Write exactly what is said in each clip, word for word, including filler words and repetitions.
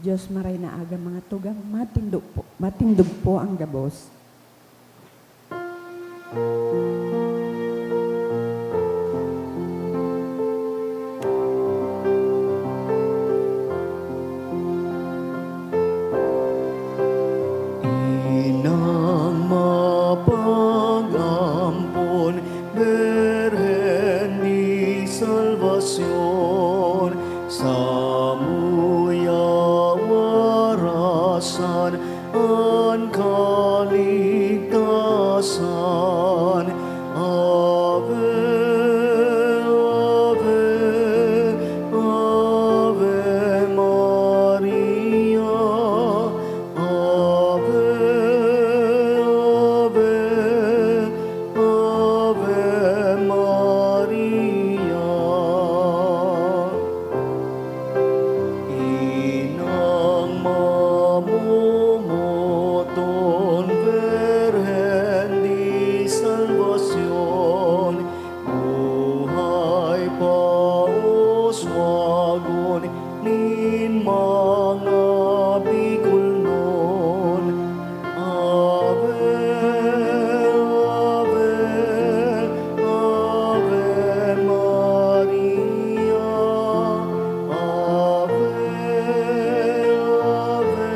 Diyos, maray na aga, mga tugang, matindog po, matindog po ang gabos. Inang mapag-ampon, Birhen di Salvacion, samuya warasan an kaligtasan. Ave, Ave, Ave Maria. Ave, Ave, Ave Maria. Inang mamomoton, Birhen di Salvacion, buhay pauswagon nin mga Bicolnon. Ave, Ave, Ave Maria. Ave, Ave,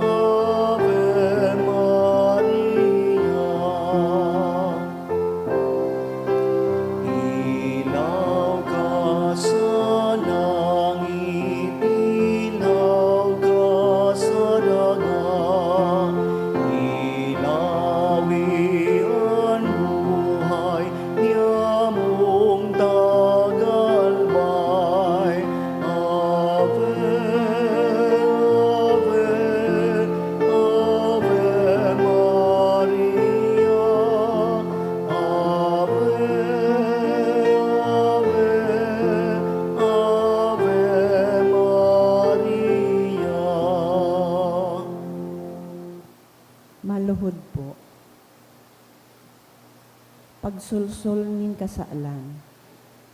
Ave Maria. Ilaw ka sa langit, ilaw ka sa daga, ilawi an buhay niamong tagalbay. Ave, Ave, Ave Maria. Ave, Ave, Ave Maria. Maluhod po. Pagsolsol nin kasalan.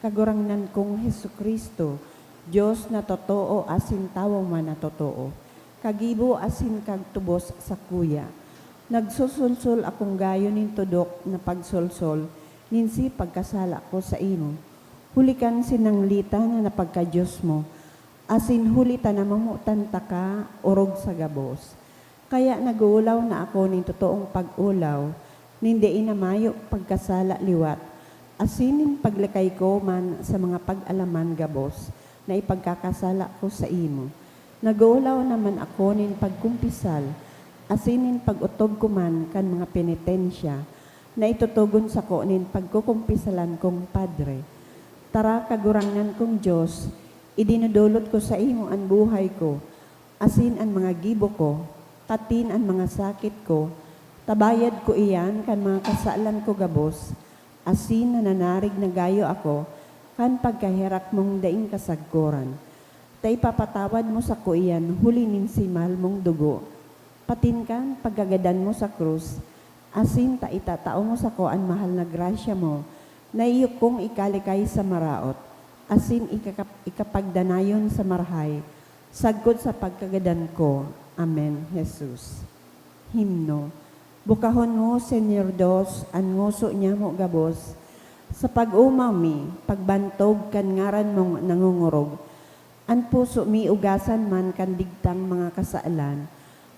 Kagurangnan kong Jesu-Cristo, Dios na totoo asin tawo man na totoo, kagibo asin kagtubos sakuya. Nagsosolsol akong gayo nin tudok na pagsolsol nin si pagkasala ko saimo, huli kan sinanglitan na napagka-Dios mo, asin huli ta namomotan taka orog sa gabos. Kaya nag-oolaw na ako nin totoong pag-olaw, nin dai na mayo pagkasala liwat, asin nin paglikay ko man sa mga pag-alaman gabos na ipagkakasala ko saimo. Nag-oolaw naman ako nin pagkumpisal, asin nin pag-otob ko man kan mga penitensya na itotogon sako nin pagkukumpisalan kong padre. Tara, Kagurangnan kong Dios, idinodolot ko saimo an buhay ko, asin an mga gibo ko, patin an mga sakit ko, ta bayad ko iyan kan mga kasalan ko gabos, asin nananarig na gayo ako kan pagkaherak mong daing kasagkoran, ta ipapatawad mo sako iyan huli nin simal mong dugo, patin kan pagkagadan mo sa krus, asin ta itatao mo sako an mahal na grasya mo na iyo kong ikalikay sa maraot, asin ikakap-, ikapagdanayon sa marahay, sagkod sa pagkagadan ko. Amen, Jesus. Himno. Bukahon mo, Señor Dios, an ngoso nyamo gabos, sa pag-omaw mi, pagbantog kan ngaran mong nangongorog. An puso mi ugasan man kan digtang mga kasalan,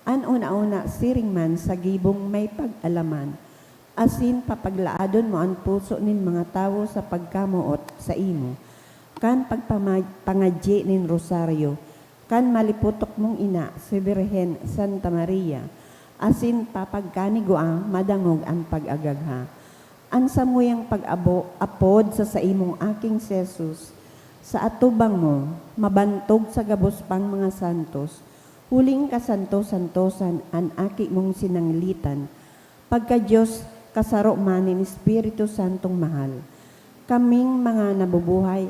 an una-una siring man sa gibong may pag-alaman, asin papaglaadon mo an puso nin mga tawo sa pagkamoot saimo, kan pagpama-, pangadyi nin rosaryo, kan maliputok mong ina, si Birhen Santa Maria, asin papagkanigwaa madangog an pag-agagha. An samuyang pag-abo-, apod sa saimong Aking si Jesus, sa atubang mo, mabantog sa gabos pang mga santos, huling kasanto-santosan an Aki mong sinanglitan, pagka-Dios, kasaro man nin Espiritu Santong mahal. Kaming mga nabubuhay,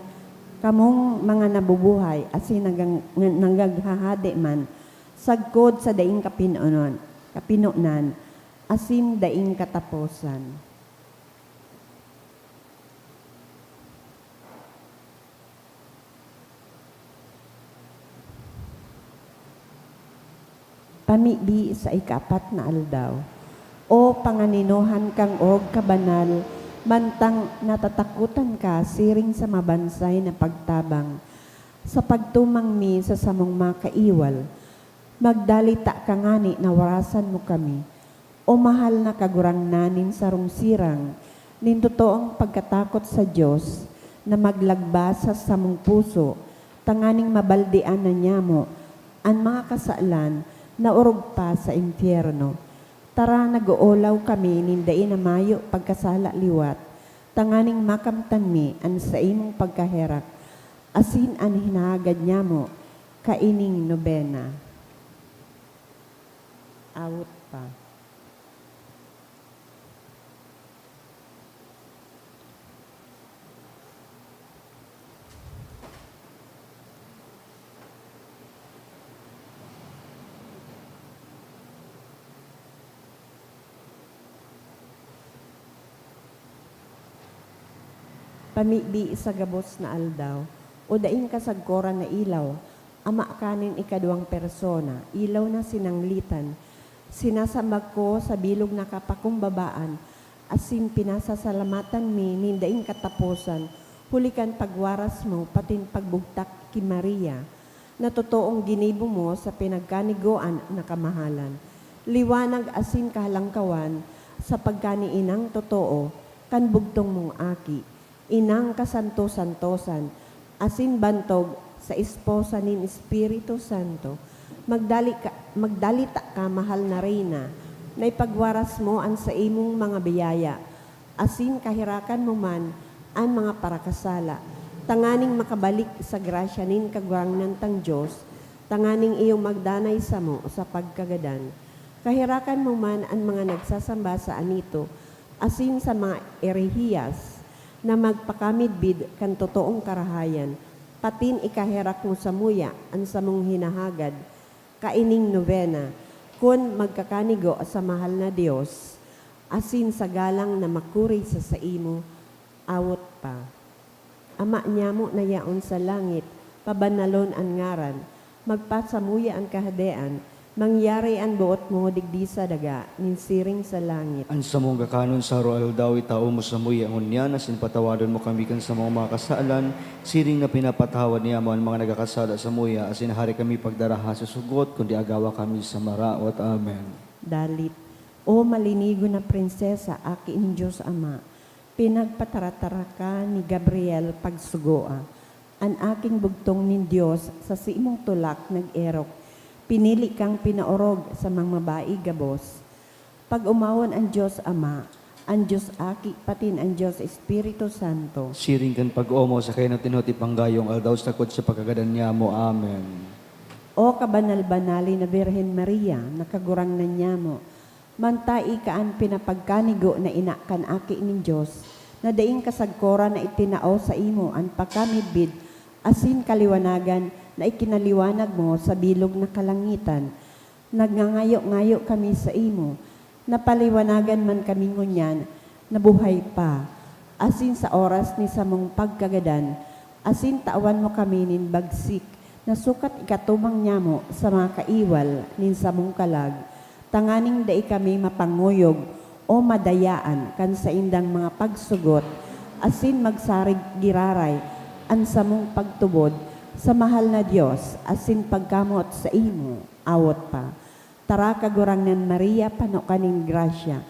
kamong mga nabubuhay asin nagang-, nagaghahade man, sagkod sa daing kapinonan, kapinonan, asin daing kataposan. Pamibi sa ikaapat na aldaw. O panganinohan kang orog kabanal, mantang natatakotan ka siring sa mabansay na pagtabang, sa pagtumang mi sa samong makaiwal, magdalita ka ngani na warasan mo kami. O mahal na Kagurangnan nin sarong sirang, nin totoong pagkatakot sa Dios, na maglagba sa samong puso, tanganing mabaldean na nyamo an mga kasalan na orog pa sa impyerno. Tara, nag-oolaw kami nin dai na mayo pagkasala liwat, tanganing makamtan mi an saimong pagkaherak, asin an hinahagad nyamo kaining nobena. Awot pa. Pamibi sa gabos na aldaw, o daing kasagkoran na ilaw, Ama ka nin ikaduwang persona, ilaw na sinanglitan, sinasamba ko sa bilog na kapakumbabaan, asin pinasasalamatan mi nin daing kataposan, huli kan pagwaras mo patin pagbugtak ki Maria, na totoong ginibo mo sa pinagkanigoan na kamahalan, liwanag asin kahalangkawan sa pagkani inang totoo kan bugtong mong Aki, inang kasanto-santosan, asin bantog sa esposa nin Espiritu Santo. Magdali ka, magdalita ka, mahal na Reyna, na ipagwaras mo an saimong mga biyaya, asin kaherakan mo man an mga parakasala, tanganing makabalik sa grasya nin Kagurangnan tang Dios, tanganing iyo magdanay samo sa pagkagadan. Kaherakan mo man an mga nagsasamba sa anito asin sa mga erehiyas, na magpakamidbid kan totoong karahayan, patin ikaherak mo samuya an samong hinahagad kaining nobena, kun magkakanigo sa mahal na Dios, asin sa galang na makuri sa saimo, awot pa. Ama nyamo na yaon sa langit, pabanalon an ngaran, magpasamuya an Kahadean, mangyari an boot mo digdi sa daga nin siring sa langit. An samong kakanon sa aroaldaw itao mo samuya ngunyan, asin patawadon mo kami kan samong mga kasalan, siring na pinapatawad niamo an mga nagkakasala samuya, asin hare kami pagdaraha sa sugot, kundi agawa kami sa maraot. Amen. Dalit. O malinigo na Prinsesa, Aki nin Dios Ama, pinagpataratara ka ni Gabriel pagsugoa. An aking bugtong nin Dios sa saimong tulak nag-erok. Pinili kang pinaorog sa mga babae gabos. Pag-omawon an Dios Ama, an Dios Aki, patin an Dios Espiritu Santo. Siring kan pag-omaw sa kainot-inot ipanggayong aldaw, sagkod sa pagkagadan niamo. Amen. O kabanal-banali na Birhen Maria, na Kagurangnan niamo, mantai ka an pinapagkanigo na ina kan Aki nin Dios, na daing kasagkoran na itinao saimo an pakamidbid asin kaliwanagan na ikinaliwanag mo sa bilog na kalangitan. Nagngangayo-ngayo kami saimo, na paliwanagan man kami ngunyan na buhay pa, asin sa oras ni samong pagkagadan, asin tawan mo kami nin bagsik na sukat ikatubang nyamo sa mga kaiwal nin samong kalag, tanganing dai kami mapanguyog o madayaan kan saindang mga pagsugot, asin magsarig giraray an samong pagtubod sa mahal na Dios asin pagkamoot saimo. Awot pa. Tara, Kagurangnan Maria, pano ka nin grasya.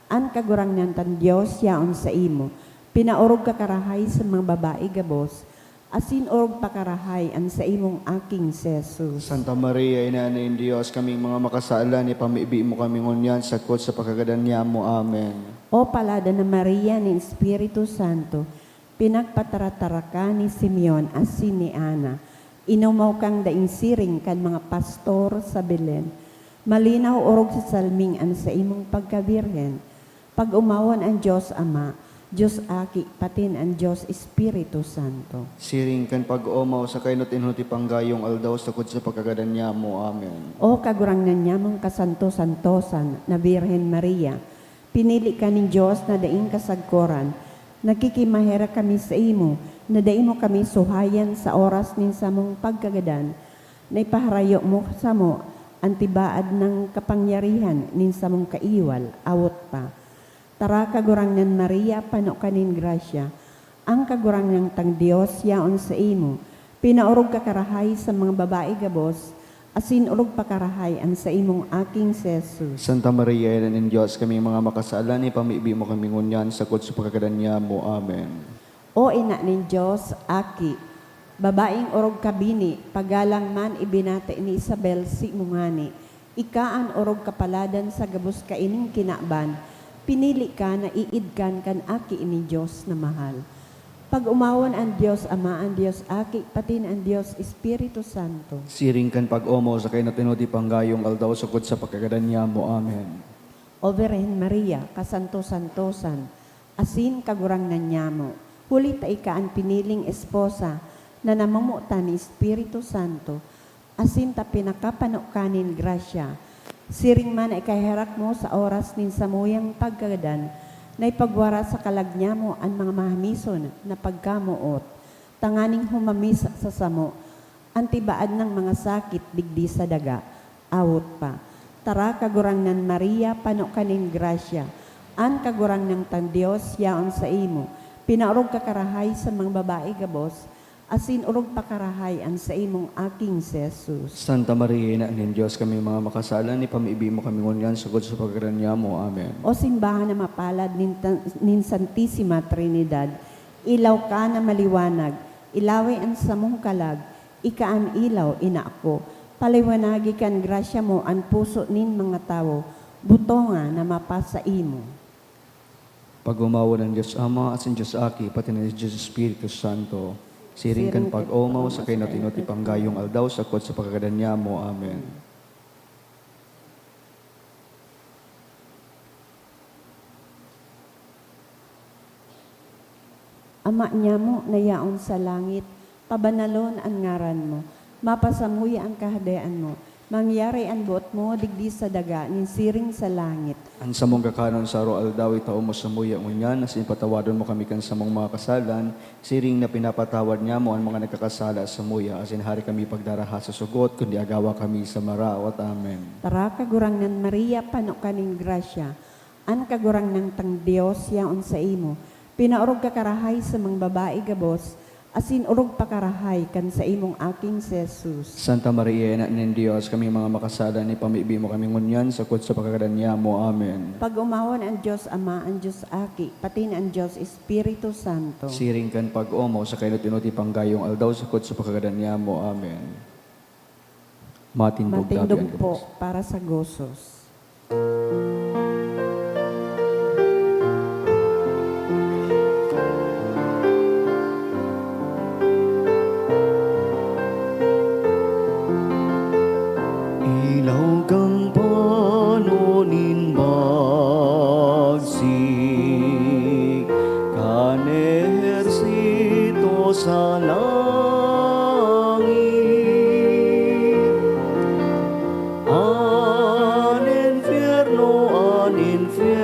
An Kagurangnan tang Dios yaon saimo. Pinaorog ka karahay sa mga babae gabos, asin orog pa karahay an saimong aking si Jesus. Santa Maria, Ina nin Dios, kaming mga makasalan, ipamibi mo kami ngunyan, sagkod sa pagkagadan niamo. Amen. O paladan na Maria nin Espiritu Santo, pinagpataratara ka ni Simeon asin ni Ana. Inomaw kang daing siring kan mga pastor sa Belen. Malinaw orog sa salming an saimong pagkabirhen. Pag-omawon an Dios Ama, Dios Aki, patin an Dios Espiritu Santo. Siring kan pag-omaw sa kainot-inot ipanggayong aldaw, sagkod sa pagkagadan niamo. Amen. O Kagurangnan nyamong kasanto-santosan na Birhen Maria, pinili ka nin Dios na daing kasagkoran. Nakikimaherak kami saimo na dai mo kami suhayan sa oras nin samong pagkagadan, na ipaharayo mo samo an tibaad nang kapangyarihan nin samong kaiwal, awot pa. Tara, Kagurangnan Maria, pano ka nin grasya, an Kagurangnan tang Dios yaon saimo. Pinaorog ka karahay sa mga babae gabos, asin orog pa karahay an saimong aking si Jesus. Santa Maria, Ina nin Dios, kami mga makasalan, ipamibi mo kami ngunyan, sagkod sa pagkagadan nyamo. Amen. O Ina nin Dios, Aki, babaeng orog ka bini, pagalang man ibinati ni Isabel si mo ngani, ika an orog kapaladan sa gabos kaining kinaban, pinili ka na iidkan kan Aki nin Dios na mahal. Pag-omawon an Dios Ama, an Dios Aki, patin an Dios Espiritu Santo. Siring kan pag-omaw sa kainot-inot ipang gayong aldaw, sagkod sa pagkagadan nyamo. Amen. O Birhen Maria, kasanto-santosan, asin Kagurangnan nyamo, huli ta ika an piniling esposa na namomotan ni Espiritu Santo, asin ta pinakapano ka nin grasya. Siring man na ikaherak mo sa oras nin samuyang pagkagadan, na ipagwara sa kalag nyamo an mga mahamison na pagkamoot, tanganing humamis sa samo an tibaad nang mga sakit digdi sa daga. Awot pa. Tara, Kagurangnan Maria, pano ka nin grasya, an Kagurangnan tang Dios yaon saimo. Pinaorog ka karahay sa mga babae gabos, asin orog pa karahay an saimong aking si Jesus. Santa Maria, Ina nin Dios, kami mga makasalan, ipamibi mo kami ngunyan, sagkod sa pagkagadan nyamo. Amen. O simbahan na mapalad nin ta-, nin Santisima Trinidad, ilaw ka na maliwanag, ilawi an samong kalag, ika an ilaw, ina ko. Paliwanagi kan grasya mo an puso nin mga tawo, butonga na mapasaimo. Pag-omawon an Dios Ama, asin Dios Aki, pati na Dios Espiritu Santo. Siring kan pag-omaw sa kainot-inot ipang gayong aldaw, sagkod sa pagkagadan nyamo. Amen. Ama nyamo na yaon sa langit, pabanalon an ngaran mo. Mapasamuya an kahadean mo. Mangyari an boot mo digdi sa daga nin siring sa langit. An samong kakanon sa aroaldaw itao mo samuya ngunyan, asin patawadon mo kami kan samong mga kasalan, siring na pinapatawad nyamo an mga nagkakasala samuya, asin hare kami pagdaraha sa sugot, kundi agawa kami sa maraot. Amen. Tara, Kagurangnan Maria, pano ka nin grasya, an Kagurangnan tang Dios yaon saimo. Pinaorog ka karahay sa mga babae gabos, asin orog pa karahay kan saimong aking si Jesus. Santa Maria, Ina nin Dios, kami mga makasalan, ipamibi mo kami ngunyan, sagkod sa pagkagadan nyamo. Amen. Pag-omawon an Dios Ama, an Dios Aki, pati na an Dios Espiritu Santo. Siring kan pag-omaw sa kainot-inot ipang gayong aldaw, sagkod sa pagkagadan nyamo. Amen. Matindog, Matindog dabi an po gabos. Para sa gozos. Ilaw kan pano nin bagsik, kan ehersito sa langit. An infierno, an infieles,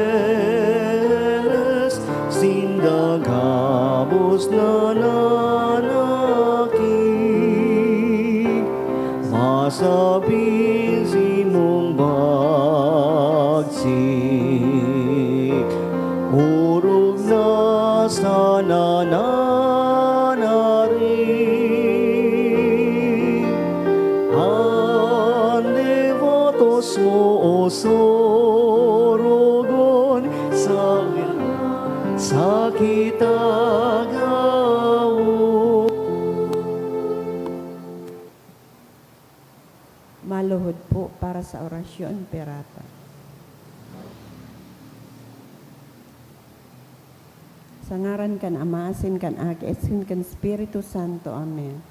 sinda gabos nananakig. Masabi simong bagsik, orog na sana nananari. An debotos mo, o sorogon, sa, sa kita gawon. Maluhod po para sa orasyon, pirata. Sa ngaran kan Ama, asin kan Aki, asin kan Espiritu Santo. Amen.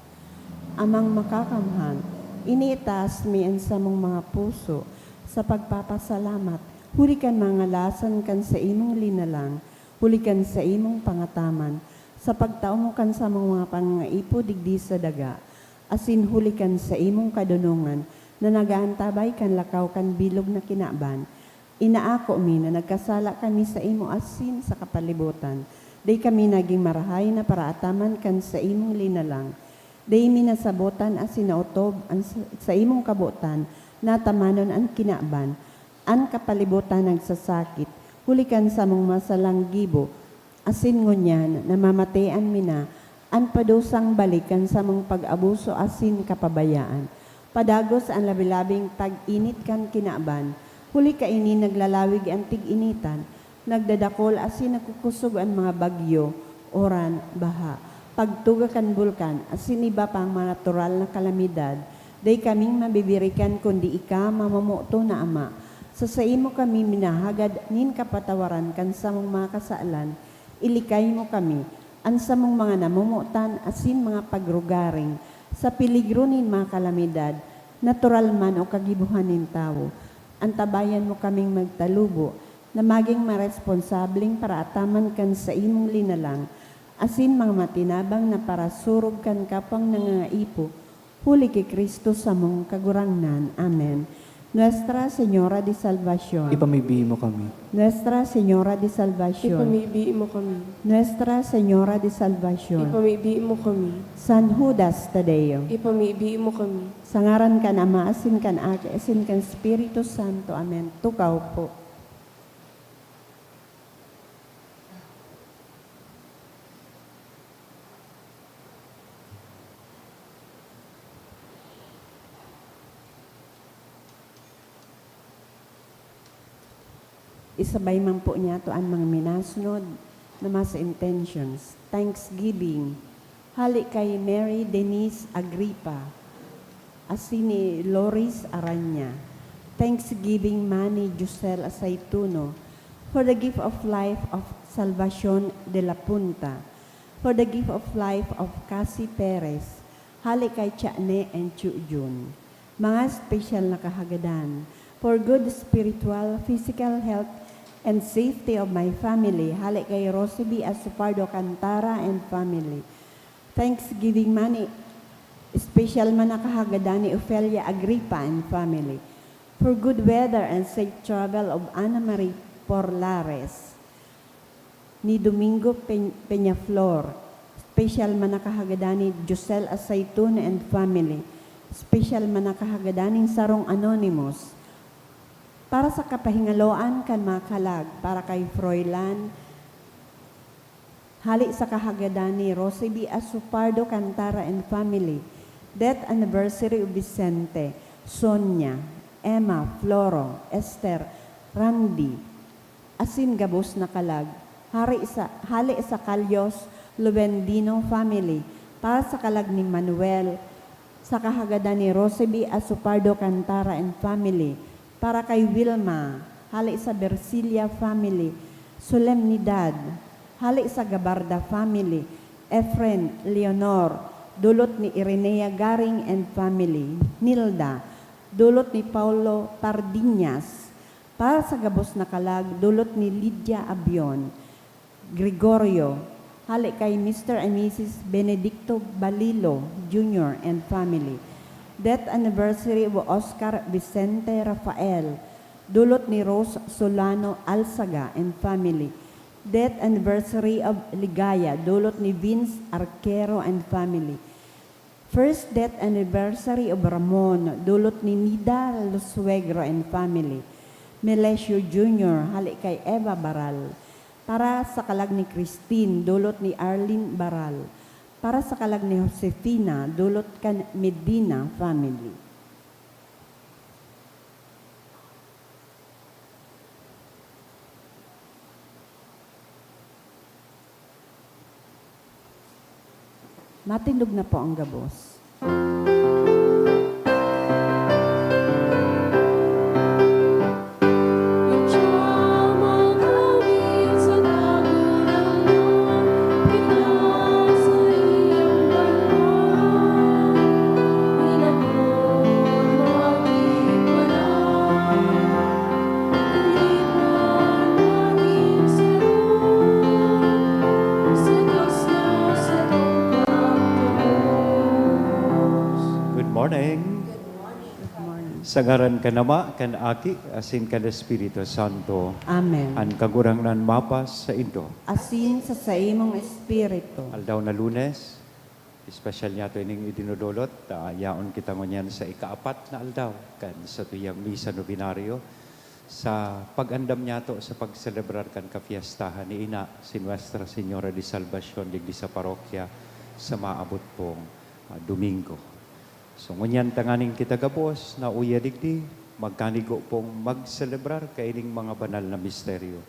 Amang Makakamhan, iniitaas mi an samong mga puso sa pagpapasalamat, huli kan mga lason kan saimong linalang, huli kan saimong pangataman, sa pagtao mo kan samong mga pangangaipo digdi sa daga, asin huli kan saimong kadonongan na nag-aantabay kan lakaw kan bilog na kinaban. Inaako mi na nagkasala kami saimo asin sa kapalibotan. Dai kami nagin marahay na paraataman kan saimong linalang. Dai mi nasabotan asin naotob an sa-, saimong kabotan Natamanon an kinaban, an kapalibutan nagsasakit, huli kan samong masalang gibo, asin ngunyan namamatean mi na an padusang balik kan samong pag-abuso asin kapabayaan. Padagos an labi-labing tag-init kan kinaban, huli kaini naglalawig an tig-initan, nagdadakol asin nagkukusog an mga bagyo, uran, baha, pagtuga kan bulkan, asin iba pang mga natural na kalamidad. Dai kaming mabibirikan kundi ika, mamomoton na Ama. Sa saimo kami minahagad nin kapatawaran kan samong mga kasalan, ilikay mo kami, an samong mga namomotan asin mga pagrugaring, sa peligro nin mga kalamidad, natural man o kagibohan nin tawo. Antabayan mo kaming magtalubo na magin maresponsableng paraataman kan saimong linalang, asin mga matinabang na parasurog kan kapwang nangangaipo, huli ki Cristo samong Kagurangnan. Amen. Nuestra Señora de Salvacion. Ipamibi mo kami. Nuestra Señora de Salvacion. Ipamibi mo kami. Nuestra Señora de Salvacion. Ipamibi mo kami. San Judas Tadeo. Ipamibi mo kami. Sa ngaran kan Ama, asin kan Aki, asin kan Espiritu Santo. Amen. Tukaw po. Isabay man po niyato an mga minasunod na mass intentions. Thanksgiving. Hale kay Mary Denise Agripa, asin ni Loris Aranya. Thanksgiving man ni Josel Asaituno for the gift of life of Salvacion de la Punta, for the gift of life of Cassie Perez, hale kay Chane and Chu Jun. Mga espesyal na kahagadan. For good spiritual, physical health, and safety of my family, hale kay Roseby Asopardo Cantara and family. Thanksgiving man ni, espesyal man na kahagadan ni Ofelia Agripa and family. For good weather and safe travel of Ana Marie Porlares. Ni Domingo Pe-, Peñaflor, special man na kahagadan ni Josel Asaitun and family, special man na kahagadan nin sarong anonymous. Para sa kapahingaloan kan mga kalag, para kay Froilan, hale sa kahagadan ni Roseby Asopardo Cantara and family, death anniversary of Vicente, Sonia, Emma, Floro, Esther, Randy, asin gabos na kalag, hale sa, hale sa Calios Lubendino family, para sa kalag ni Manuel, sa kahagadan ni Roseby Asopardo Cantara and family, para kay Wilma, hale sa Bercilia family, Solemnidad, hale sa Gabarda family, Efren, Leonor, dulot ni Irenea Garing and family, Nilda, dulot ni Paulo Pardiñas, para sa gabos na kalag, dulot ni Lydia Abion, Gregorio, hale kay Mister and Missus Benedicto Balilo Junior and family. Death anniversary of Oscar Vicente Rafael, dulot ni Rose Solano Alzaga and family. Death anniversary of Ligaya, dulot ni Vince Arquero and family. First death anniversary of Ramon, dulot ni Nida Lusuegro and family. Melesio Junior, hale kay Eva Baral. Para sa kalag ni Christine, dulot ni Arlene Baral. Para sa kalag ni Josefina, dulot kan Medina family. Matindog na po ang gabos. Good morning. Good morning. Sa ngaran kan Ama, kan Aki, asin kan Espiritu Santo. Amen. An Kagurangnan mapas saindo. Asin sa saimong espiritu. Aldaw na Lunes, Espesyal niyato ining idinodolot, ah, yaon kita ngunyan sa ikaapat na aldaw kan satuyang Misa Novenario sa pag-andam niyato sa pagselebrar kan kapiestahan ni Ina, si Nuestra Señora de Salvacion, digdi sa parokya sa maabot pong, ah, Domingo. So, ngunyan tanganing kita gabos na uya digdi, magkanigo pong magselebrar kaining mga banal na misteryo.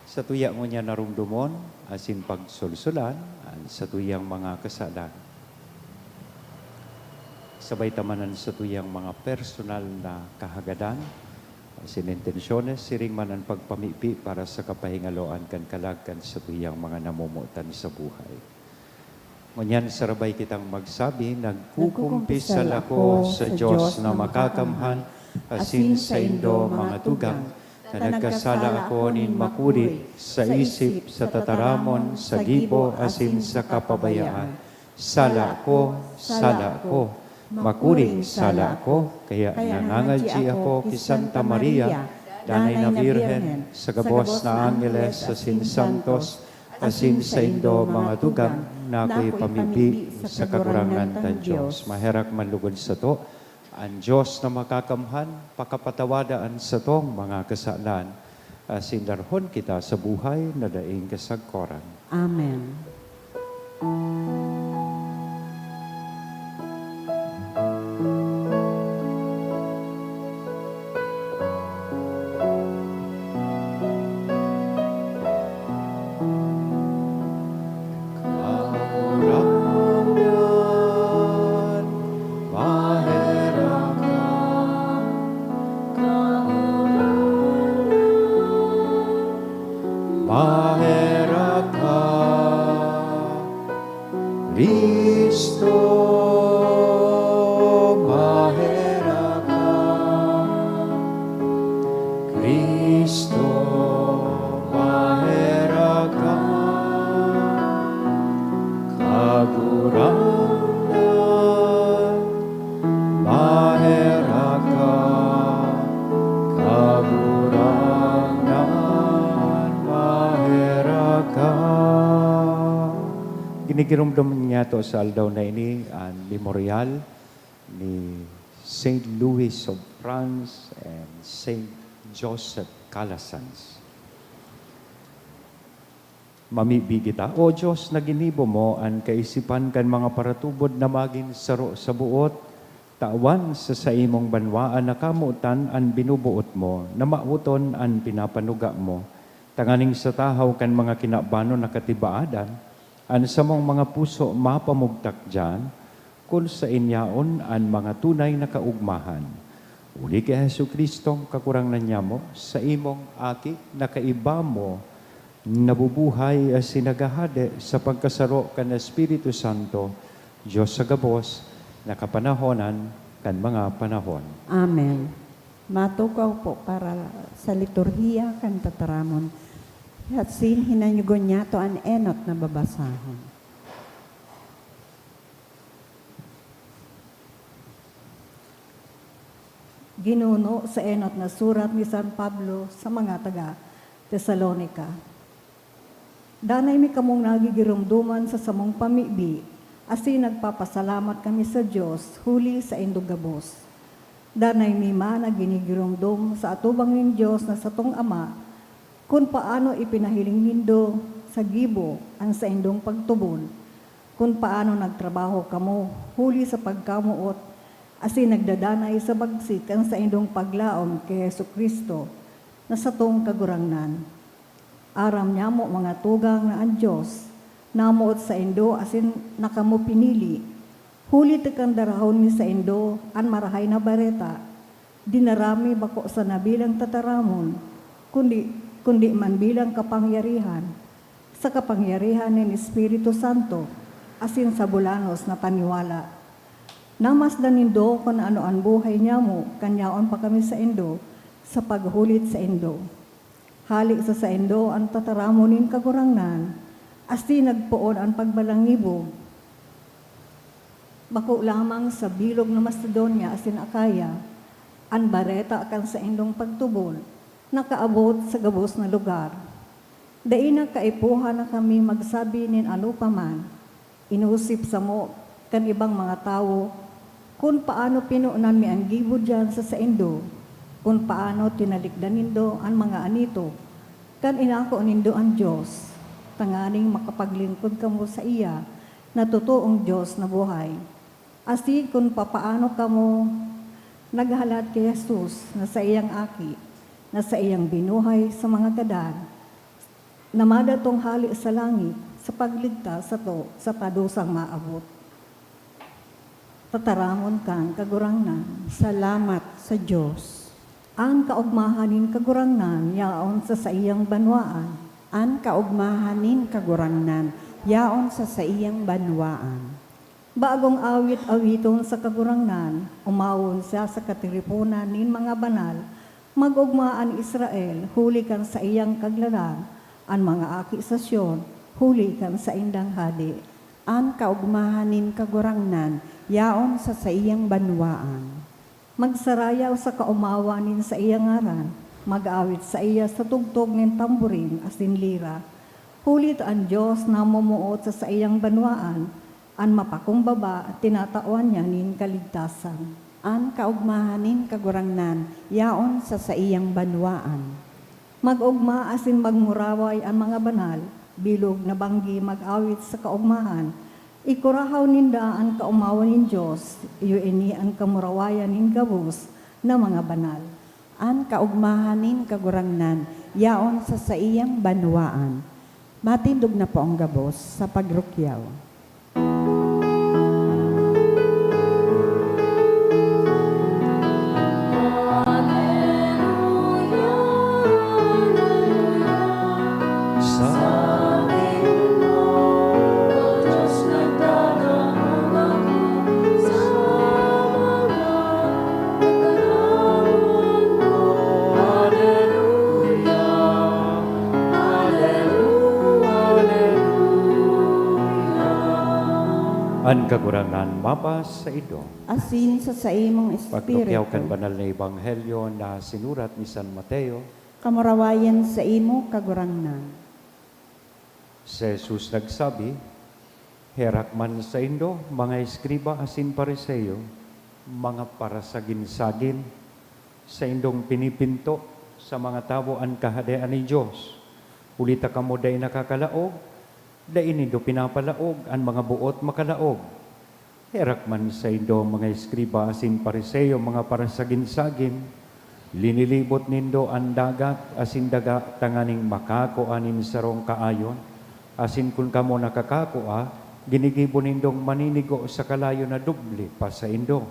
Satuya ngunyan narumdomon asin pagsolsolan an satuyang mga kasalan. Sabay ta man an satuyang mga personal na kahagadan asin intensyones, siring man an pagpamibi para sa kapahingaloan kan kalag kan satuyang mga namomotan sa buhay. Ngunyan sarabay kitang magsabi, "Nagkukumpisal ako sa Diyos na makakamhan asin saindo, mga tugang, na nagkasala ako nin makuri sa isip, sa tataramon, sa gibo, asin sa kapabayaan. Sala ko, sala ko, makuring sala ko." Kaya nangangadyi ako ki Santa Maria, Danay na Birhen, sa gabos na angeles asin santos, asin saindo, mga tugang, na ako'y pamibi sa Kagurangnan tang Dios. Maherak man lugod sato an Dios na makakamhan, pakapatawada an satong mga kasalan, asin darhon kita sa buhay na daing kasagkoran. Amen. Kagurangnan, maherak ka. Kagurangnan, maherak ka. Cristo, maherak ka. Cristo, maherak ka. Kagurangnan, maherak ka. Kagurangnan, maherak ka. Ginigiromdom niyato sa aldaw na ini an memorial ni Saint Louis of France and Saint Joseph Calasanz. Mamibi kita, O Dios, na ginibo mo an kaisipan kan mga paratubod na magin saro sa boot, tawan sa saimong banwaan na kamotan an binuboot mo, na mawoton an pinapanuga mo, tanganing sa tahaw kan mga kinabanon na katibaadan, an samong mga puso mapamugtak diyan, kun saen yaon an mga tunay na kaogmahan. Huli ki Jesu-Cristong Kagurangnan nyamo, saimong Aki, na kaiba mo, nabubuhay asin naghahade sa pagkasaro kan Espiritu Santo, Dios sa gabos, na kapanahonan kan mga panahon. Amen. Matukaw po para sa liturhiya kan tataramon. Asin hinanyugon niyato an enot na babasahon. Ginuno sa enot na surat ni San Pablo sa mga taga Tesalonica. Danay mi kamong nagigiromdoman sa samong pamibi, asin nagpapasalamat kami sa Dios huli saindo gabos. Danay mi man na ginigiromdom sa atubang nin Dios na satong Ama, kun paano ipinahiling nindo sa gibo an saindong pagtubod, kun paano nagtrabaho kamo huli sa pagkamoot asin nagdadanay sa bagsik kan saindong paglaom ki Jesu-Cristo na satong Kagurangnan. Aram nyamo, mga tugang, na an Dios namoot saindo asin na kamo pinili, huli ta kan darahon mi saindo an Marahay na Bareta, dinara mi bako sana bilang tataramon, kundi, kundi man bilang kapangyarihan, sa kapangyarihan nin Espiritu Santo, asin sa bulanos na paniwala. Namasdan nindo kun ano an buhay nyamo kan yaon pa kami saindo sa paghulit saindo. Hale sa saindo an tataramon nin Kagurangnan, asin nagpoon an pagbalangibog. Bako lamang sa bilog na Macedonia asin Acaya, an bareta kan saindong pagtubod nakaabot sa gabos na lugar. Dai na kaipuhan na kami magsabi nin ano pa man, inosip samo kan ibang mga tawo, kun paano pinonan mi an gibo diyan sa saindo, kun paano tinalikdan nindo an mga anito, kan inako nindo an Dios, tanganing makapaglingkod kamo sa iya na totoong Dios na buhay. Asin kun papaano kamo naghalat ki Jesus na saiyang Aki, na saiyang binuhay sa mga gadan, na madatong hale sa langit sa pagligtas sato sa padusang maabot. Tataramon kan Kagurangnan. Salamat sa Dios. An kaogmahan nin Kagurangnan yaon sa saiyang banwaan. An kaogmahan nin Kagurangnan yaon sa saiyang banwaan. Bagong awit-awiton sa Kagurangnan, omawon siya sa katiriponan nin mga banal. Mag-ogma an Israel huli kan saiyang kaglalang, an mga aki sa Sion huli kan saindang hade. An kaogmahan nin Kagurangnan yaon sa saiyang banwaan. Magsarayaw sa kaomawan nin saiyang ngaran, mag-awit saiya sa tugtog nin tamborin asin lira. Huli ta an Dios namumuot sa saiyang banwaan, an mapakumbaba tinatawan niya nin kaligtasan. An kaogmahan nin Kagurangnan yaon sa saiyang banwaan. Mag-ogma asin magmuraway an mga banal, bilog na banggi mag-awit sa kaogmahan. Ikurahaw ninda an kaomawan nin Dios, iyo ini an kamurawayan nin gabos na mga banal. An kaogmahan nin Kagurangnan yaon sa saiyang banwaan. Matindog na po ang gabos sa pagrukyaw. An Kagurangnan mapasaindo. Asin sa saimong espiritu. Pagtukyaw kan banal na ebanghelyo na sinurat ni San Mateo. Kamurawayan saimo, Kagurangnan. Si Jesus nagsabi, "Herak man saindo, mga eskriba asin Fariseo, mga parasagin-sagin! Saindong pinipinto sa mga tawo an Kahadean nin Dios, huli ta kamo dai nakakalaog, dai nindo pinapalaog an mga boot makalaog. Herak man saindo, mga eskriba asin Fariseo, mga parasagin-sagin! Linilibot nindo an dagat asin daga tanganing makakua nin sarong kaayon, asin kun kamo nakakakua, ginigibo nindong maninigo sa kalayo na doble pa saindo.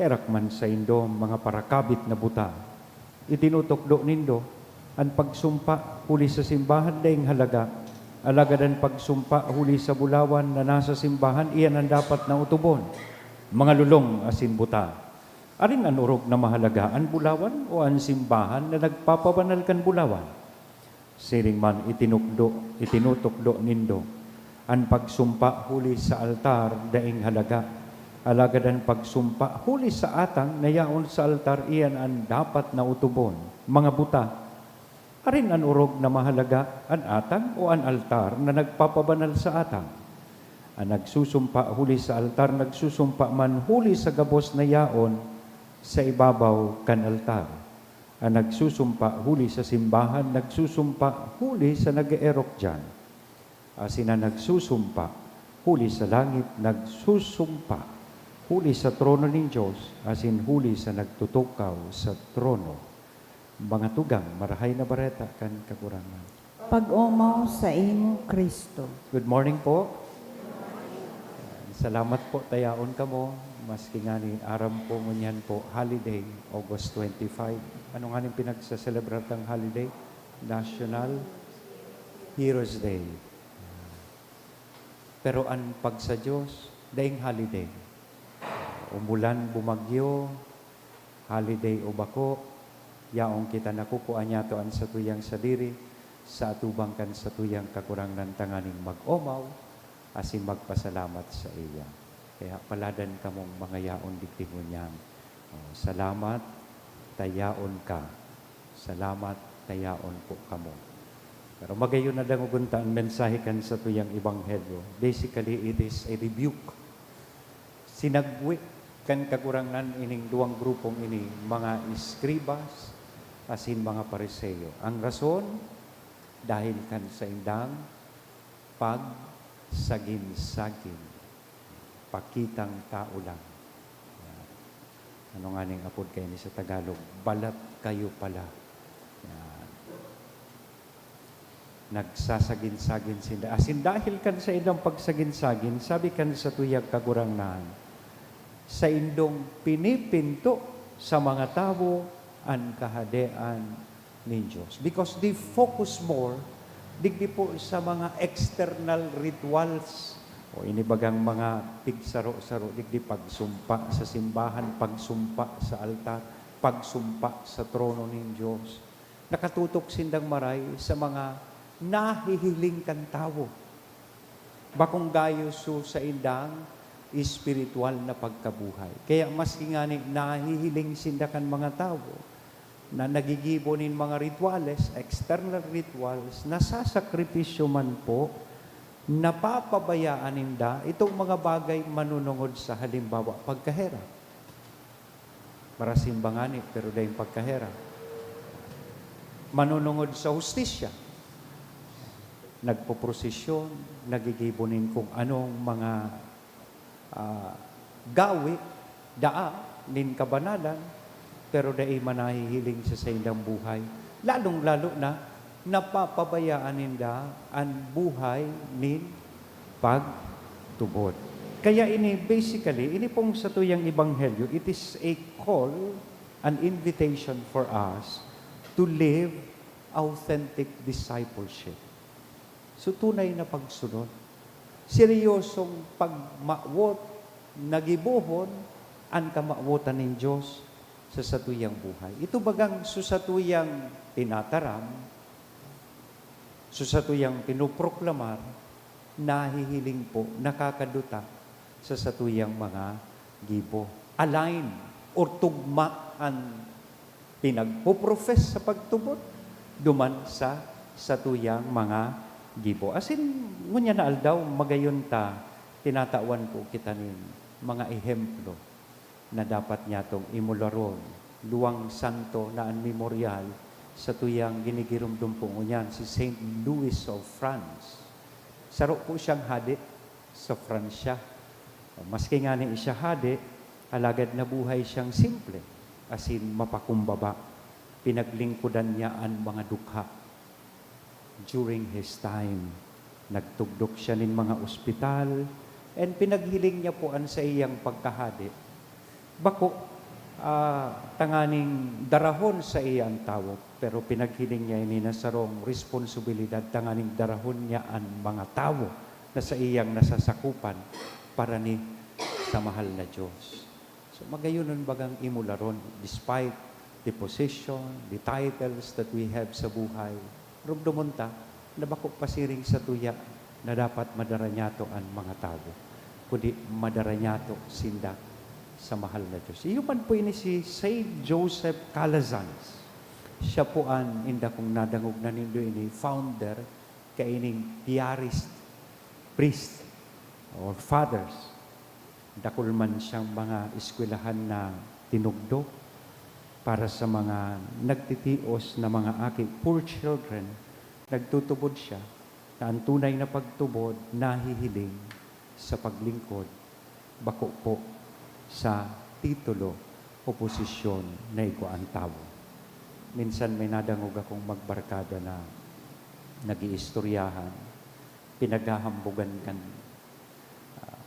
Herak man saindo, mga parakabit na buta! Itinutukdo nindo an pagsumpa huli sa simbahan daing halaga, alagad an pagsumpa huli sa bulawan na nasa simbahan, iyan an dapat na otobon. Mga lolong asin buta! Arin an orog na mahalaga, an bulawan o an simbahan na nagpapabanal kan bulawan? Siring man, itinukdo, itinutukdo nindo an pagsumpa huli sa altar daing halaga, alagad an pagsumpa huli sa atang na yaon sa altar, iyan an dapat na otobon. Mga buta! Arin an orog na mahalaga, an atang o an altar na nagpapabanal sa atang? An nagsusumpa huli sa altar nagsusumpa man huli sa gabos na yaon sa ibabaw kan altar. An nagsusumpa huli sa simbahan nagsusumpa huli sa nag-eerok diyan. Asin an nagsusumpa huli sa langit nagsusumpa huli sa trono nin Dios asin huli sa nagtutukaw sa trono. Mga tugang, Marahay na Bareta kan Kagurangnan. Pag-omaw saimo, Cristo. Good morning po. Salamat po, ta yaon kamo. Maski ngani aram ko ngunyan po, holiday, August twenty-five. Ano nganing pinagsaselebrar tang holiday? National Heroes Day. Pero an pag sa Dios, daing holiday. Umulan, bumagyo, holiday o bako, yaon kita nakukua niyato an satuyang sadiri sa atubang kan satuyang Kagurangnan tanganing mag-omaw asin magpasalamat saiya. Kaya paladan kamong mga yaon digdi ngunyan. Oh, salamat ta yaon ka. Salamat ta yaon po kamo. Pero magayon na dangogon ta an mensahe kan satuyang ebanghelyo. Basically, it is a rebuke. Sinagwe kan Kagurangnan ining duwang grupong ini, mga eskribas asin mga Fariseo. Ang rason, dahil kan saindang pagsagin-sagin, pakitang tao lang. Yan. Ano nga ning apod kaini sa Tagalog? Balat kayo pala. Yan. Nagsasagin-sagin sinda. Asin dahil kan saindang pagsagin-sagin, sabi kan satuyang Kagurangnan, "Saindong pinipinto sa mga tawo an Kahadean nin Dios." Because they focus more digdi po sa mga external rituals o inibagang mga pigsaro-saro digdi, pagsumpa sa simbahan, pagsumpa sa altar, pagsumpa sa trono nin Dios. Nakatutok sindang maray sa mga nahihiling kan tawo. Bakong gayo so saindang espiritual na pagkabuhay. Kaya maski ngani nahihiling sinda kan mga tawo na nagigibo nin mga rituales, external rituals, nasasakripisyo man po, napapabayaan ninda itong mga bagay manunungod sa, halimbawa, pagkaherak. Marasimba ngani, pero daing pagkaherak. Manunungod sa hustisya. Nagpoprosesyon, nagigibo nin kung anong mga, ah, gawi, daa nin kabanalan, pero dai man nahihiling sa saindang buhay. Lalong-lalo na, napapabayaan ninda an buhay nin pagtubod. Kaya ini, basically, ini pong satuyang ebanghelyo, it is a call, an invitation for us to live authentic discipleship. So, tunay na pagsunod. Seryosong pagmawot, nagibohon an kamawotan nin Dios sa satuyang buhay. Ito bagang sa satuyang tinataram, sa satuyang pinoproklamar, nahihiling po, nakakaduta sa satuyang mga gibo. Align or tugma an pinagpoprofess sa pagtubod duman sa satuyang mga gibo. Asin, ngunyan na aldaw, magayon ta, tinatawan po kita nin mga ehemplo na dapat nyatong imularon. Duwang santo na an memoryal satuyang ginigiromdom po ngunyan, si Saint Louis of France. Saro po siyang hade sa Fransya. Maski ngani siya hade, alagad nabuhay siyang simple asin mapakumbaba. Pinaglingkodan niya an mga dukha. During his time, nagtugdok siya nin mga ospital, and pinaghiling niya po an saiyang pagkahade. Bako, ah, tanganing darahon saiya an tawo, pero pinaghiling niya ini na sarong responsibilidad tanganing darahon niya an mga tawo na saiyang nasasakopan para ni sa mahal na Dios. So, magayonon bagang imularon, despite the position, the titles that we have sa buhay, rumdomon ta na bako pasiring satuya na dapat madara niyato an mga tawo, kundi madara niyato sinda sa mahal na Dios. Iyo man po ini si Saint Joseph Calasanz. Siya po an, inda kung nadangog na nindo ini, founder kaining Piarist priest or fathers. Dakul man siyang mga eskwelahan na tinugdok para sa mga nagtitios na mga aki, poor children. Nagtutubod siya na an tunay na pagtubod nahihiling sa paglingkod, bako po sa titulo o posisyon na igwa an tawo. Minsan may nadangog akong magbarkada na nag-iistoryahan, pinaghahambugan kan, ah,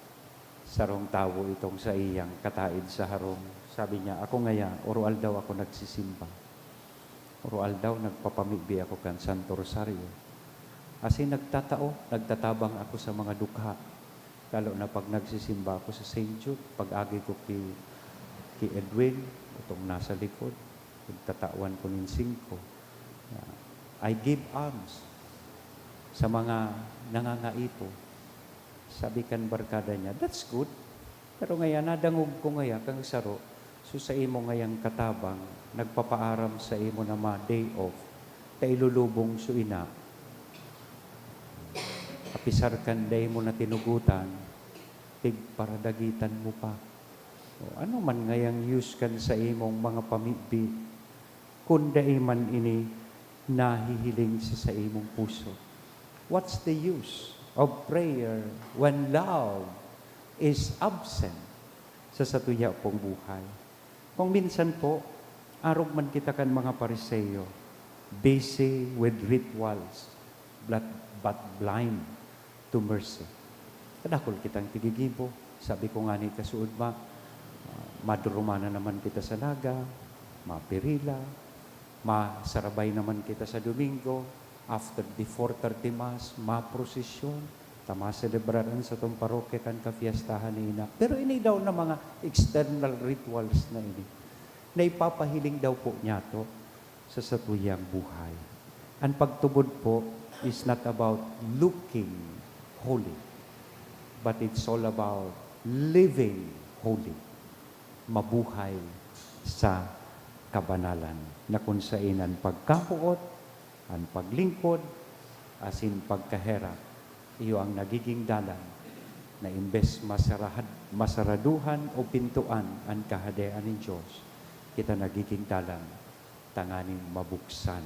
sarong tawo itong saiyang kataed sa harong. Sabi niya, "Ako ngaya, oro-aldaw ako nagsisimba. Oro-aldaw nagpapamibi ako kan Santo Rosario. Asin nagtatao, nagtatabang ako sa mga dukha. Lalo na pag nagsisimba ako sa Saint Jude, pag-agi ko ki, ki Edwin, itong nasa likod, pagtatawan ko nin singko. Ah, I give alms sa mga nangangaipo." Sabi kan barkada niya, "That's good. Pero ngaya, nadangog ko ngaya kan saro, so sa imo ngayang katabang, nagpapaaram sa imo na ma-day off, ta ilulubong so ina. Apisar kan dai mo na tinugotan, pigparadagitan mo pa. O ano man ngayang use kan sa imong mga pamibi, kun dai man ini nahihiling sa saimong puso? What's the use of prayer when love is absent sa satuya pong buhay? Kung minsan po, arog man kita kan mga Pariseo, busy with rituals, but, but blind to mercy. Kadakul kitang tigigibo. Sabi ko ngani kasuodma, ah, madurumana naman kita sa naga, mapirila, masarabay naman kita sa Domingo, after the four thirty Mass, maprosesyon, ta maselebrar an satong parokya kan kapiestahan ni Ina. Pero ini daw na mga external rituals na ini, na ipapahiling daw po niyato sa satuyang buhay. An pagtubod po is not about looking holy, but it's all about living holy. Mabuhay sa kabanalan, na kun saen an pagkamoot, an paglingkod, asin pagkaherak, iyo ang nagiging dalan na imbes masarahad-, masaraduhan o pintoan an Kahadean nin Dios, kita nagiging dalan tanganing mabuksan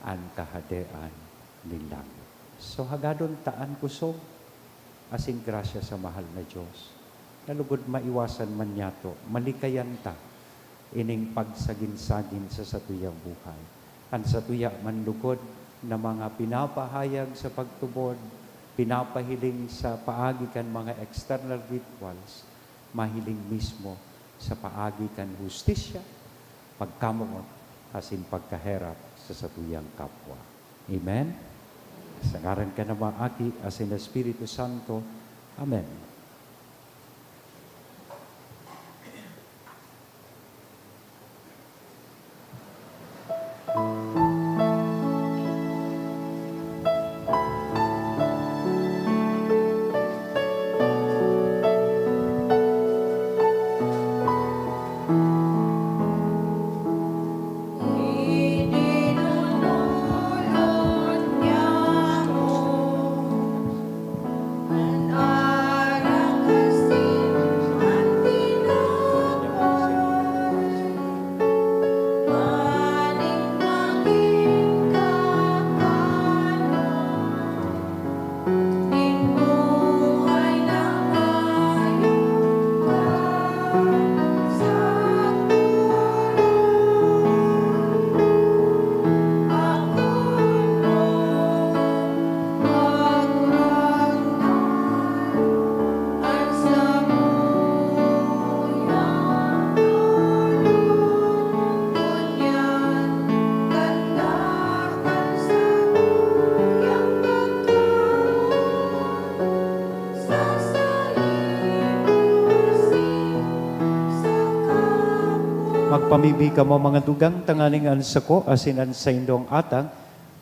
an Kahadean nin langit. So, hagadon ta an kusog asin grasya sa mahal na Dios, na lugod maiwasan man niyato, malikayan ta ining pagsagin-sagin sa satuyang buhay. An satuya man lugod na mga pinapahayag sa pagtubod, pinapahiling sa paagi kan mga external rituals, mahiling mismo sa paagi kan hustisya, pagkamoot, asin pagkaherak sa satuyang kapwa. Amen? Sa ngaran kan Ama, Aki, asin Espiritu Santo. Amen. Magpamibi kamo, mga tugang, tanganing an sako asin an saindong atang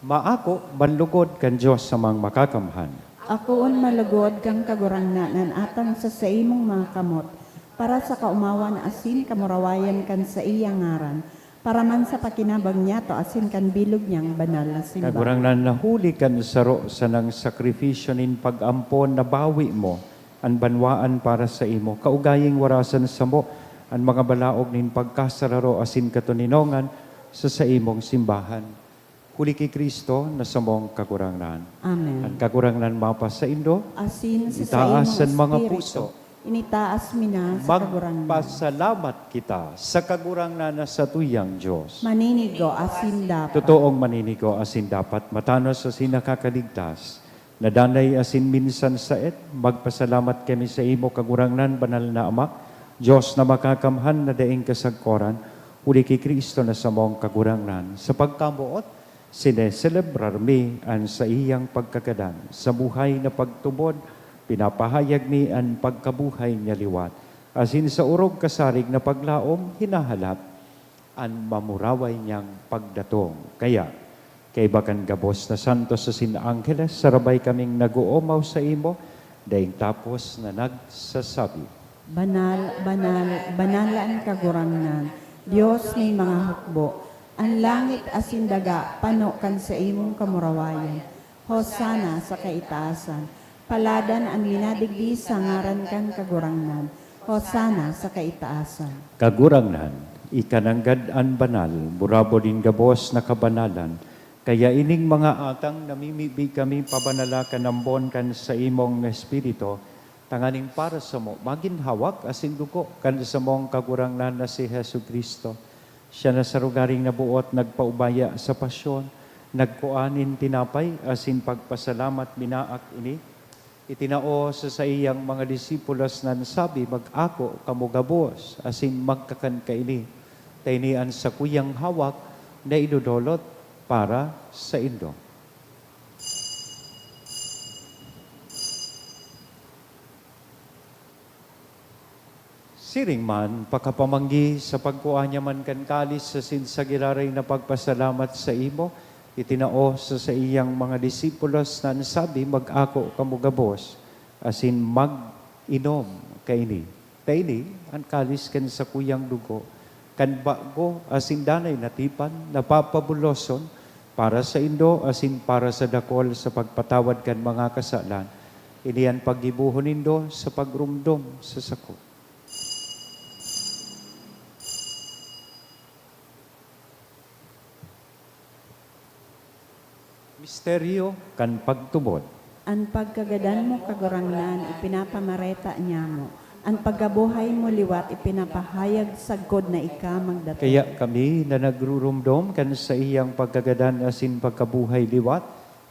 maako manlugod kan Dios Amang Makakamhan. Akoon malugod kan Kagurangnan an atang sa saimong mga kamot, para sa kaomawan asin kamurawayan kan saiyang ngaran, para man sa pakinabang niyato asin kan bilog niyang banal na simbahan. Kagurangnan, na huli kan saro sanang sakripisyo nin pag-ampon, nabawi mo an banwaan para saimo, kaugaying warasan samo an mga balaog nin pagkasararo asin katoninongan sa saimong simbahan. Huli ki Cristo na samong Kagurangnan. Amen. An Kagurangnan mapasaindo. Asin sa Itaas saimong an mga espiritu. Puso. Initaas mi na sa Kagurangnan. Magpasalamat kita sa Kagurangnan na satuyang Dios. Maninigo asin dapat. Totoong maninigo asin dapat, matanos asin nakakaligtas. Na danay asin minsan saet, magpasalamat kami saimo, Kagurangnan, Banal na Ama, Dios na makakamhan na daing kasagkoran, huli ki Cristo na samong Kagurangnan. Sa pagkamoot, sineselebrar mi an saiyang pagkagadan. Sa buhay na pagtubod, pinapahayag mi an pagkabuhay niya liwat. Asin sa orog kasarig na paglaom, hinahalat an mamuraway niyang pagdatong. Kaya, kaiba kan gabos na santos asin angheles, sarabay kaming nag-oomaw saimo, daing tapos na nagsasabi, "Banal, banal, banal an Kagurangnan, Dios nin mga hukbo. An langit asin daga pano kan saimong kamurawayan. Hosana sa kaitaasan. Paladan an minadigdi sa ngaran kan Kagurangnan. Hosana sa kaitaasan. Kagurangnan, ika nanggad an banal, burabod nin gabos na kabanalan. Kaya ining mga atang namimibi kami pabanala kan ambon kan saimong Espiritu, tanganing para samo magin hawak asin dugo kan samong Kagurangnan na si Jesu-Cristo. Siya na sa rogaring naboot nagpaubaya sa pasyon, nagkua nin tinapay asin pagpasalamat minaak ini, itinao sa saiyang mga disipulos na nagsabi, "Mag-ako kamo gabos asin magkakan kaini, ta ini an sakuyang hawak na idodolot para saindo." Siring man, pakapamanggi sa pagkua niya man kan kalis asin sa giraray na pagpasalamat saimo, itinao sa saiyang mga disipulos na nagsabi, "Mag-ako kamo gabos asin mag-inom kaini. Ta ini an kalis kan sakuyang dugo, kan bago asin danay na tipan, na papabuloson para saindo asin para sa dakul sa pagpatawad kan mga kasalan. Ini an paggibohon nindo sa pagromdom sa sako." Misteryo kan pagtubod. An pagkagadan mo, Kagurangnan, ipinapamareta niamo. An pagkabuhay mo liwat ipinapahayag sagkod na ika magdatong. Kaya kami na nagruromdom kan saiyang pagkagadan asin pagkabuhay liwat,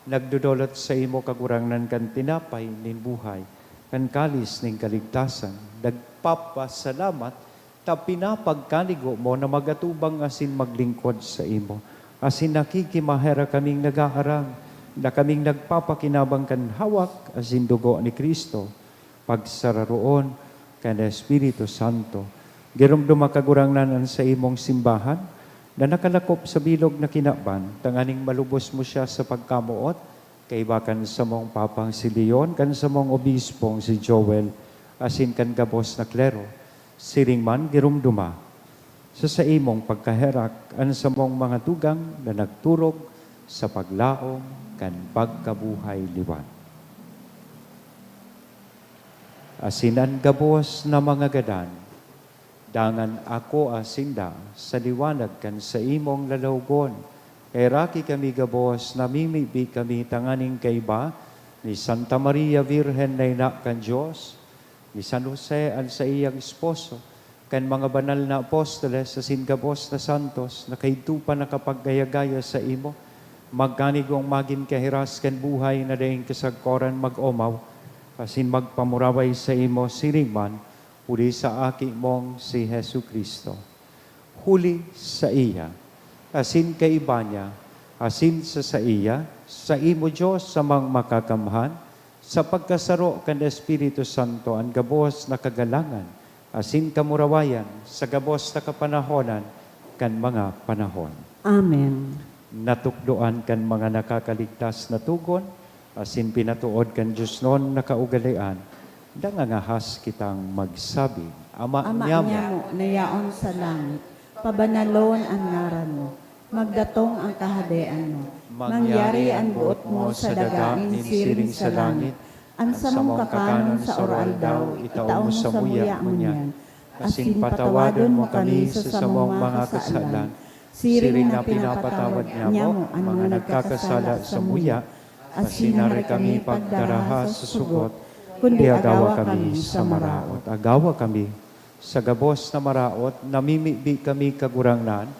nagdodolot saimo, Kagurangnan, kan tinapay nin buhay, kan kalis nin kaligtasan, nagpapasalamat ta pinapagkanigo mo na mag-atubang asin maglingkod saimo. Asin nakikimaherak kaming naghaharang na kaming nagpapakinabang kan hawak asin dugo ni Cristo, pagsararoon kan Espiritu Santo. Giromdoma, Kagurangnan, an saimong simbahan na nakalakop sa bilog na kinaban, tanganing malubos mo siya sa pagkamoot, kaiba kan samong Papang si Leon, kan samong Obispong si Joel, asin kan gabos na klero. Siring man, giromdoma sa saimong pagkaherak an samong mga tugang na nagturog sa paglaom kan pagkabuhay liwat, asin an gabos na mga gadan. Dangan akoa sinda sa liwanag kan saimong lalawogon. Heraki kami gabos, namimibi kami tanganing kaiba ni Santa Maria Birhen na ina kan Dios, ni San Jose an saiyang esposo, kan mga banal na apostoles asin gabos na santos na kaidto pa nakapagaya-gaya saimo, magkanigong magin kahiras kan buhay na daing kasagkoran mag-omaw, asin magpamuraway saimo siring man, huli sa Aki mong si Jesu-Cristo. Huli saiya, asin kaiba niya, asin sa saiya, saimo, Dios Amang Makakamhan, sa pagkasaro kan Espiritu Santo, an gabos na kagalangan asin kamurawayan sa gabos na kapanahonan kan mga panahon. Amen. Natukdoan kan mga nakakaligtas na togon, asin pinatood kan diosnon na kaugalean, nangangahas kitang magsabi, Ama Ama niamo, niamo na yaon sa langit, pabanalon an ngaran mo. Magdatong an Kahadean mo. Mangyari an boot mo sa daga nin siring sa langit. An samong kakanon sa aroaldaw, itao mo samuya ngunyan. Asin patawadon mo kami sa samong mga kasalan, siring na pinapatawad niamo an mga nagkakasala samuya. Asin hare kami pagdaraha sa sugot, kundi agawa kami sa maraot. Agawa kami sa gabos na maraot, namimibi kami, Kagurangnan,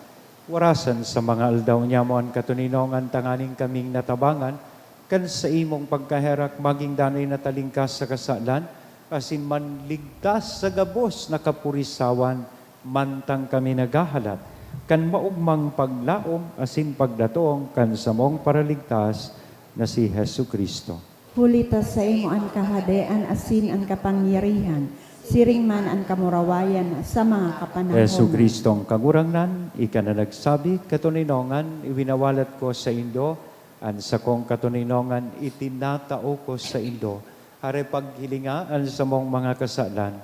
warasan sa mga aldaw niamo an katoninongan tanganing kaming natabangan kan saimong pagkaherak, magin danay na talingkas sa kasalan, asin manligtas sa gabos na kapurisawan, mantang kami naghahalat kan maogmang paglaom asin pagdatong kan samong Paraligtas na si Jesu-Cristo. Huli ta saimo an kahadean asin an kapangyarihan, siring man an kamurawayan sa mga kapanahon. Jesu-Cristong Kagurangnan, ika na nagsabi, "Katoninongan iwinawalat ko saindo, an sakong katoninongan itinatao ko saindo." Hare paghilinga an samong mga kasalan,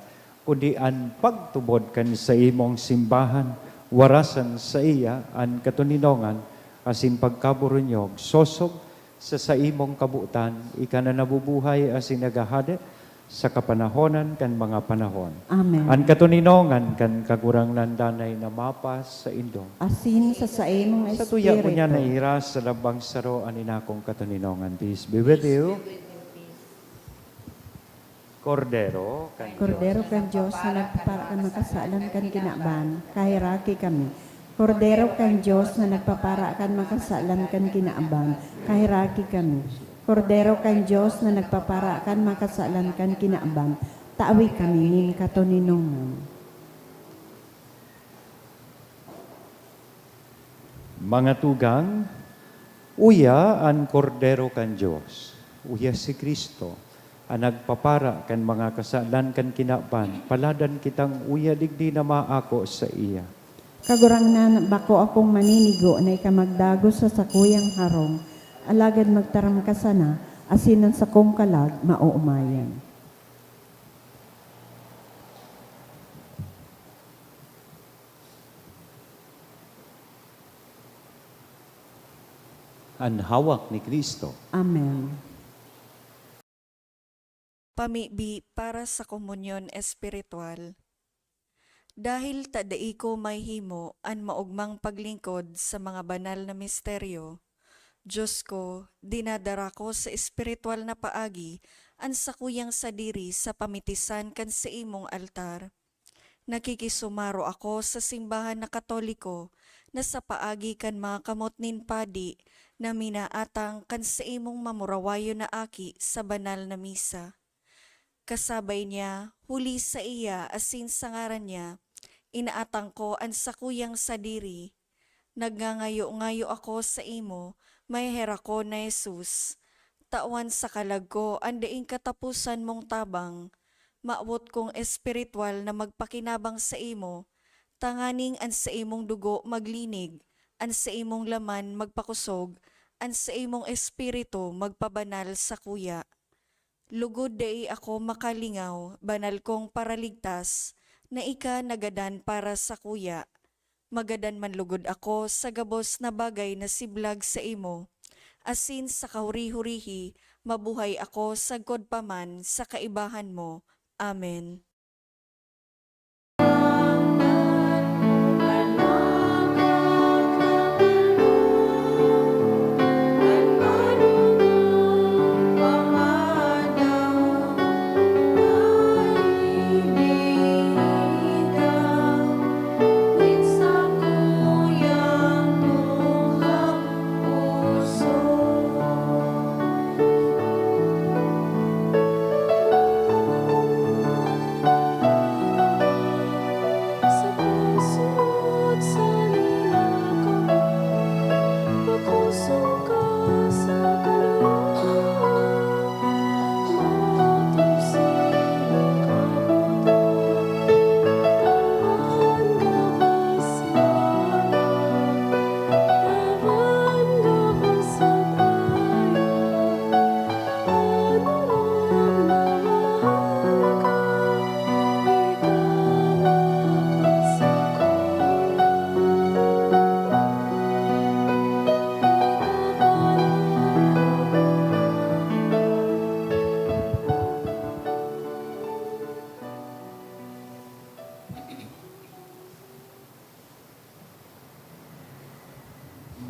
kundi an pagtubod kan saimong simbahan, warasan saiya an katoninongan asin pagkaburunyog, sosog Sa saimong kabotan, ika na nabubuhay asin naghahade sa kapanahonan kan mga panahon. Amen. An katoninongan kan Kagurangnan danay na mapasaindo. Asin sa saimong Sa tuya ko niya espiritu. Nahiras sa lambang saro an inakong katoninongan. Peace be with you. Kordero kan Kordero kan Dios na nagpapara kan mga kasalan kan kinaban, kaheraki kami. Kordero kan Dios na nagpapara kan mga kasalan kan kinaban, kaheraki kami. Kordero kan Dios na nagpapara kan mga kasalan kan kinaban, tawi kami nin katoninongan. Mga tugang, uya an Kordero kan Dios, uya si Cristo, an nagpapara kan mga kasalan kan kinaban, paladan kitang uya digdi na maako saiya. Kagurangnan, bako akong maninigo na ika magdagos sa sakuyang harong, alagad magtaram ka sana, asin an sakong kalag maoomayan. An hawak ni Cristo. Amen. Pamibi para sa komunyon espiritual. Dahil ta dai ko mahimo an maogmang paglingkod sa mga banal na misteryo, Dios ko, dinadara ko sa espiritual na paagi an sakuyang sadiri sa pamitisan kan saimong altar. Nakikisumaro ako sa simbahan na Katoliko na sa paagi kan mga kamot nin padi na minaatang kan saimong mamurawayon na aki sa banal na misa. Kasabay niya, huli saiya asin sa ngaran niya, inaatang ko an sakuyang sadiri. Nagngangayo-ngayo ako saimo, maheherakon na Jesus, tawan sa kalag ko an daing kataposan mong tabang. Mawot kong espiritual na magpakinabang saimo, tanganing an saimong dugo maglinig, an saimong laman magpakosog, an saimong espiritu magpabanal sakuya. Lugod dai ako makalingaw, banal kong Paraligtas, na ika nagadan para sakuya. Magadan man lugod ako sa gabos na bagay na siblag saimo, asin sa kahuri-hurihi mabuhay ako sagkod pa man sa kaibahan mo. Amen.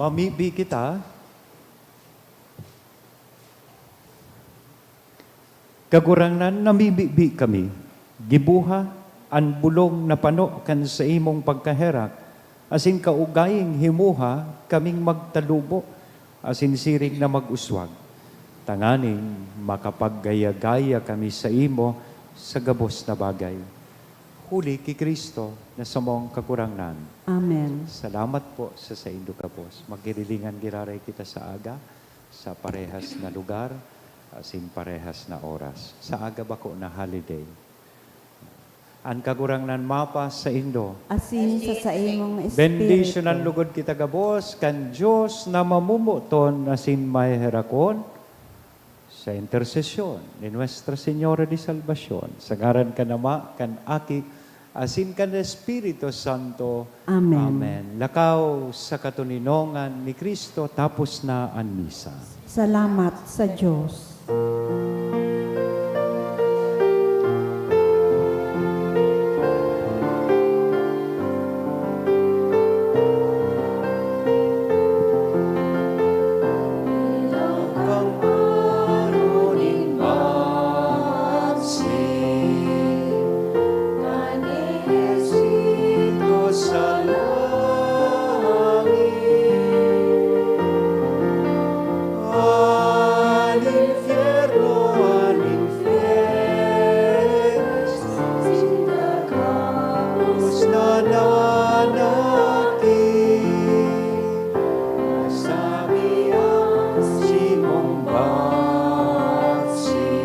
Mamibi kita. Kagurangnan, namimibi kami. Giboha an bulong na pano kan saimong pagkaherak, asin kaugayng himoha kaming magtalubo asin siring na mag-uswag, tanganing makapaggaya-gaya kami saimo sa gabos na bagay. Huli ki Cristo na samong Kagurangnan. Amen. Salamat po sa saindo gabos. Magirilingan giraray kita sa aga, sa parehas na lugar, asin parehas na oras. Sa aga bako na holiday. An Kagurangnan mapasaindo. Asin sa saimong espiritu. Bendisyonan lugod kita gabos kan Dios na mamomoton asin maheherakon. Sa intersesyon ni Nuestra Señora de Salvacion, sa ngaran kan Ama, kan Aki, asin kan Espiritu Santo. Amen. Amen. Lakaw sa katoninongan ni Cristo, tapos na an misa. Salamat sa Diyos. An infierno, an infierno, sinda gabos nananakit. Masabi an simong baksi,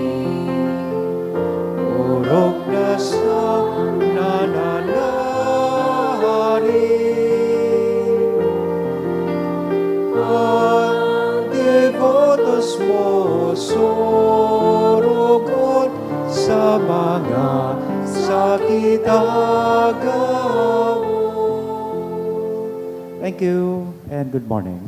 orog na sa nananahari. An debotos mo, sorogon sa mga sakit agaw. Thank you and good morning.